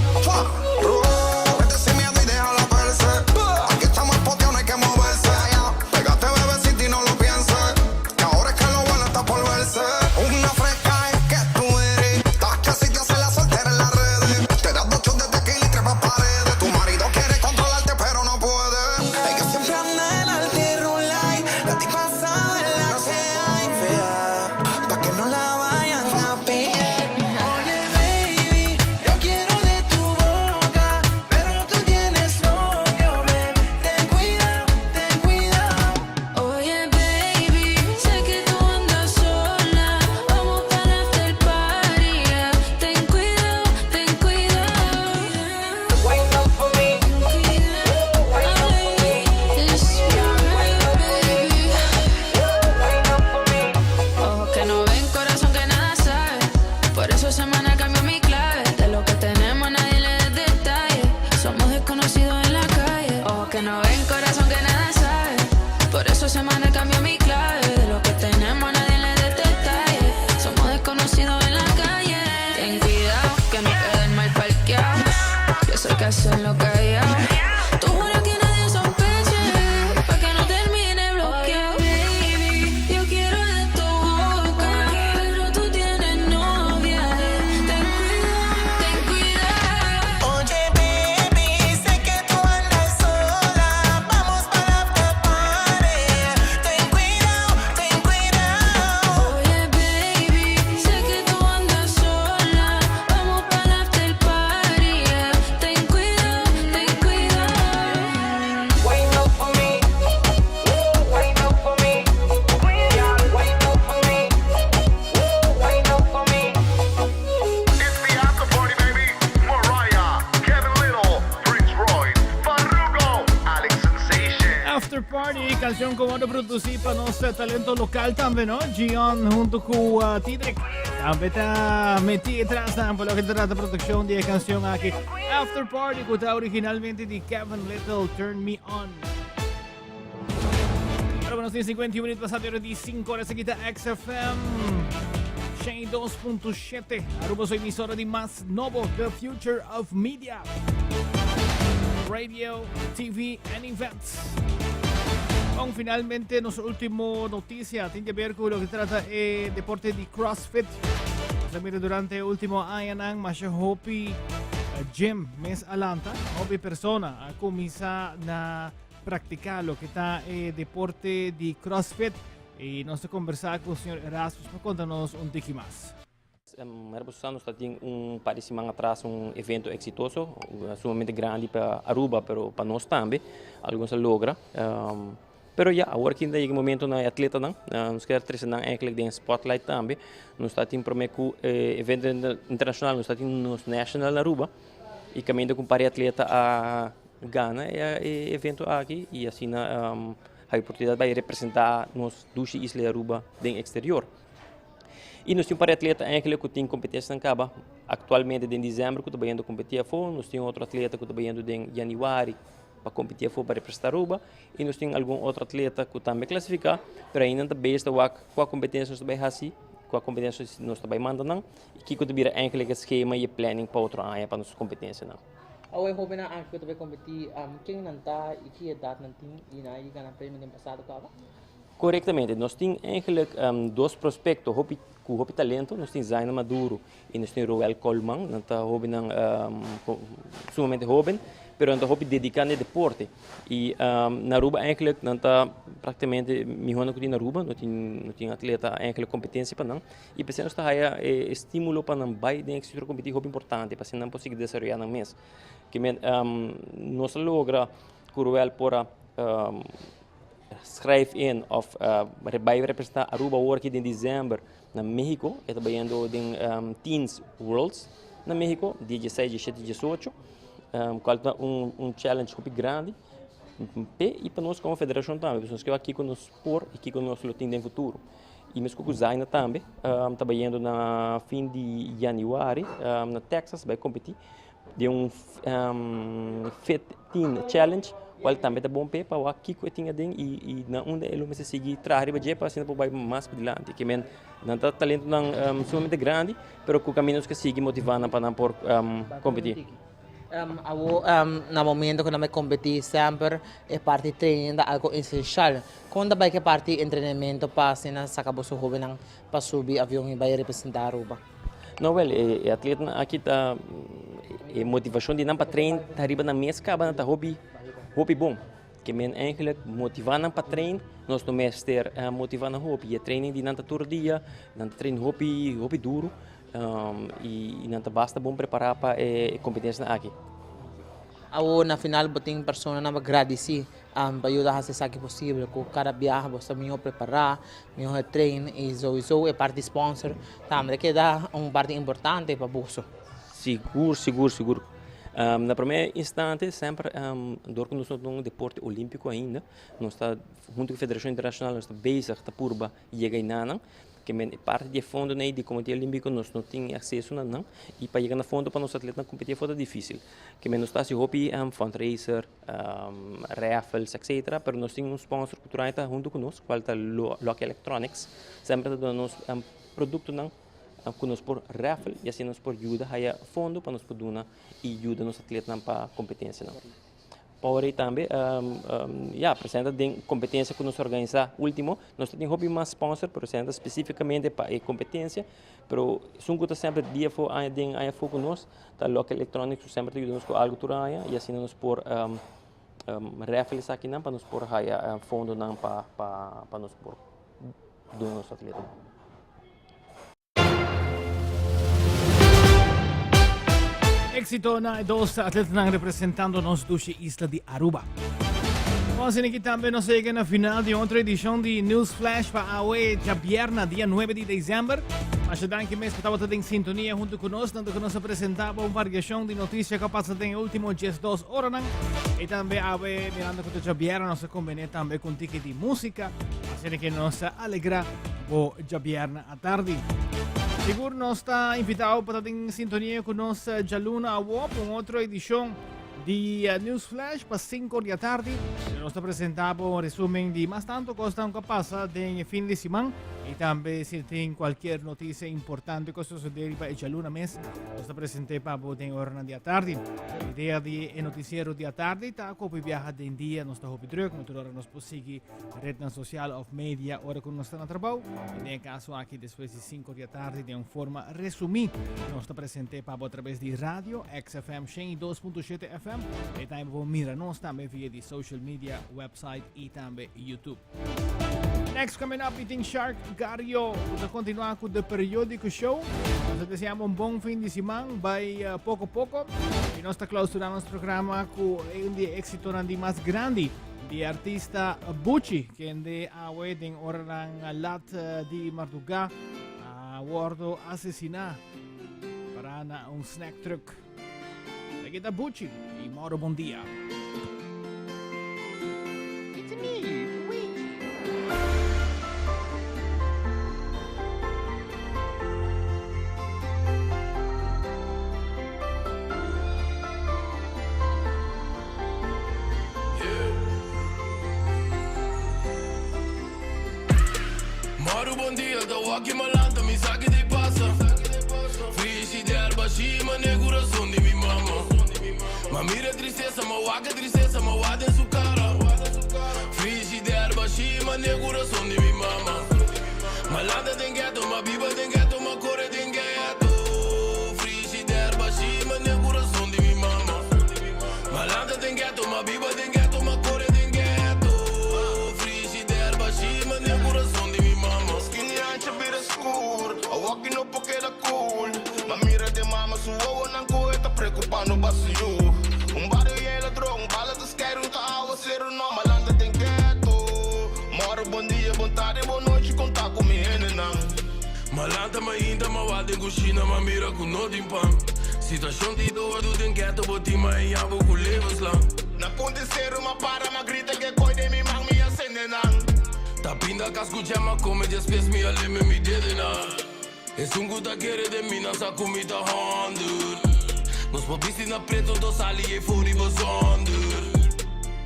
Paso semana cambió mi clave. De lo que tenemos nadie le dé detalle. Somos desconocidos en la calle. Ten cuidado que no quede mal parqueado. Yo sé que hacen lo callado. Tú juras que nadie sospeche. Pa' que no termine bloqueado. Baby, yo quiero de tu boca. Pero tú tienes novia. Ten cuidado, ten cuidado. Oye, baby, sé que tú andas sola. Vamos pa' la after party. Ten cuidado, ten cuidado. Oye, baby, sé que tú andas sola. Vamos pa' la after party. yeah. Ten cuidado, ten cuidado. Wine up for me. Wine up for me. Wine up for me. Wine up for me. It's the after party, baby. Mariah, Kevin Little, Prince Royce, Farruko, Alex Sensation. After Party, cancion cu a wordo produci pa nos talento local tambe, no? Gion hunto cu Tidrick. Tambe ta meti atras pa loke ta trata produccion di e cancion aki. After Party, cu ta originalmente di Kevin Little, Turn Me On. Awor nos tin 51 minuut pasa di 5 or, esaki ta XFM. 2.7. Aruba su emisora di mas nobo, The Future of Media. Radio, TV and Events. Bon, finalmente, nos ultimo noticia tin di haber cu loke ta trata e deporte di CrossFit. Nos mira durante e ultimo añanan, masha hopi gym mes a lanta, hopi persona a cuminsa na practica loke ta e deporte di CrossFit. Y nos ta combersa cu señor Erasmus pa conta nos un tiki mas. Herbo Susano ta tin un par di siman atras un evento exitoso, sumamente grandi pa Aruba, pero pa nos tambe, algo nos a logra. Pero ya, awor aki ta yega e momento na e atletanan, nos kier trece nan eigenlijk den spotlight tambe. Nos ta tin prome cu e evento internacional, nos ta tin nos national na Aruba y caminda cu un par di atleta a gana e evento aki y asina hay oportunidad bay representa nos dushi isla di Aruba den exterior. Y nos tin un par di atleta eigenlijk cu tin competencianan caba actualmente den december cu ta bayendo competi afo. Nos tin otro atleta cu ta bayendo den januari pa competi afo pa representa Aruba. Y nos tin algun otro atleta cu tambe clasifica, pero ainda ta bezig ta wak cua competencia nos ta bay haci, cua competencia nos ta bay manda nan y kico ta bira eigenlijk e schema y e planning pa otro aña pa nos competencianan. Awe hobennan aki cu ta bay competi, ken nan ta y ki edad nan tin y nan a gana premio den pasado caba? Korektamente. Nos tin eigenlijk dos prospekto hopi ku hopi talento. Nos tin Zaina Maduro i nos tin Roel Colman. Nan ta hobennan sumamente hoben, pero nan ta hopi dediká na e deporte. I na Aruba eigenlijk nan ta praktikamente mihónan ku tin na Aruba. No tin no tin atleta eigenlijk kompetensia pa nan. I p'esei nos ta haya e estímulo pa nan bai den eksterior kompetí hopi importante pa asina nan por sigui desaroyá nan mes. Ke men nos a logra ku Roel por a Schrijf in of bai representa Aruba awor aki den december na Mexico. E ta bayendo den Teens Worlds na Mexico, dia dieseis, diesshete, diesocho, cual ta un challenge hopi grandi p'e y pa nos como federacion tambe, pasobra nos ke wak kiko nos por y kiko nos lo tin den futuro. Y mesco cu Zaina tambe ta bayendo na fin di januari na Texas bai competi. Den un Fit Teen Challenge, cual tambe ta bon p'e pa wak kico e tin aden y na unda e lo mester sigui traha riba dje pa asina por bay mas padilanti. Ke men nan ta talentonan sumamente grandi, pero cu caminda nos ke sigui motiva nan pa nan por competi. Awo na momento cu nan bay competi semper e parti training ta algo esencial. Con ta bay cu e parti entrenamento pa asina saca boso hobennan pa subi avion y bay representa Aruba? No wel, e atletanan aki ta e motivacion di nan pa train ta riba nan mes caba nan ta hopi hopi bon. Ke men eigenlijk motiva nan pa train, nos no mester motiva nan hopi. E training di nan ta tur dia, nan ta train hopi hopi duro y nan ta basta bon prepara pa e competencianan aki. Awor na final bo tin personanan pa gradici pa yuda hasi esaki posibel ku kada biaha bo sta mihó prepará, mihó e train i souiso e parti sponsor tambe ta keda un parti importante pa boso. Sigur, sigur, sigur. Na promé instante semper dor ku nos no ta un deporte olímpiko ainda, nos ta huntu ku Federashon Internashonal nos ta bezig ta purba yega enanan. Ke men e parti di e fondonan ei di Komité Olímpiko nos no tin akseso na nan i pa yega na fondo pa nos atletnan kompetí afó ta difísil. Ke men nos ta hasi hopi fundraiser, raffles etcetera, pero nos tin un sponsor ku tur aña ta huntu ku nos kual ta Lucky Electronics, semper ta duna nos produktonan ku nos por raffle i asina nos por yuda haya fondo pa nos por duna i yuda nos atletnan pa kompetensianan. Powerade tambe ya presenta den kompetensia ku nos organisa ultimo. Nos ta tin hopi mas sponsor pero esei ta spesifikamente pa e kompetensia. Pero esun ku ta semper dia afó aña den aña afó ku nos ta Lucky Electronics ku semper ta yuda nos ku algu tur aña i asina nos por raffle esakinan pa nos por haya fondonan pa pa nos por duna nos atletanan. Éxito na e dos atletanan representando nos dushi isla di Aruba. Bon, asina ki tambe nos llega na final di otro edicion di News Flash pa awe djabierna, dia 9 di december. Masha danki mes pa tabata den sintonia hunto cu nos, tanto cu nos a presentaba un variacion di noticia cu a pasa den e ultimo 12 oranan. Y tambe awe, mirando cu ta djabierna, nos a combine tambe cu un tiki di musica. Asina ki nos a alegra bo djabierna Atardi. Sigur nos ta invitado pa ta den sintonia ku nos eh, djaluna awo pa un otro edishon di eh, News Flash pa 5 di atardi. Nos ta presenta bo un resumen di mas tanto kosnan ku a pasa den e fin di siman i tambe si tin kualkier notisia importante ku a sosode riba e djaluna mes, nos ta presente pa bo den oranan di atardi. Idea di e notisiero di atardi ta ku hopi biaha den dia nos ta hopi druk, no tur ora nos por sigui Rednan sosial òf media ora ku nos ta na trabou. I den e kaso aki despues di sinku di atardi den un forma resumí nos ta present'é pa bo atraves di radio XFM 102.7 FM i tambe bo por mira nos tambe via di social media, website i tambe YouTube. Next coming up, Meeting Shark Gario. Nos ta continua cu The Periodico Show. Nos ta deseamos un bon fin di siman. Bai uh, poco poco. Y nos ta clausura nos programa cu un di éxitonan di mas grandi Di artista Buchi, kende awe den oranan lat di mardugá a wordo asesiná para na un snack truck. Aki ta Buchi y Mauro Bon Dia. It's me, Luigi. Maru bon dia, ta waki malanta, mi sa ki ta pasa. Frigidaire bashi, mane kurason di mi mama. Ma mira tristesa, ma wak e tristesa, ma wak den su kara. Frigidaire bashi, mane kurason di mi mama. Malanta den ghetto, ma biba den ghetto, ma kore den ghetto. Frigidaire bashi, mane kurason di mi mama. Malanta den ghetto, ma biba den ghetto, ma kore den ghetto. Frigidaire bashi, mane kurason di mi mama. Skinny ancha bira skur, awor ki no por keda cool. Ma mira den mama su wowonan ku e ta preokupando pa su yu. Un bario yen ladron, bala ta skèru, ta awaseru no. Malanta den ghetto, mòru bon dia, bon tardi, bon nochi, konta ku mi hendenan. Malanta mainta, ma wak den kushina, ma mira ku no tin pan. Situashon di dor den ghetto, bo tin ma e yabo ku levenslang. Na punta e seru ma para, ma grita ke koi den mi man, mi a sende nan. Ta pinda kas ku djèm a kome, despues mi a leme mi dedenan. Esun ku ta kere den mi nan sa ku mi ta hònder. Nos por bisti na pretu, nto sali ei for riba zònder.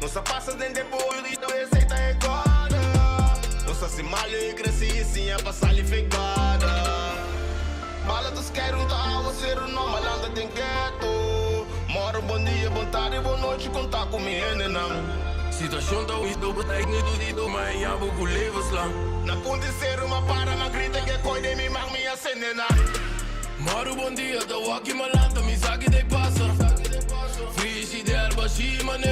Nos a pasa den de boyo di esei ta e gòda. Nos hasi malu i kresi i siña pa sali fe gòda. Bala ta skèru ta awaseru no malanta den ghetto. Mòru bon dia, bon tardi, bon nochi konta ku mi hendenan. Situashon ta huido bo ta ignitu di do ma e yabo ku levenslang. Na punta e seru m'a para m'a grita ke koi den mi man mi a sende nan. Mòru bon dia ta wòki malanta mi sa ki ta pasa. Frigidaire bashí mane.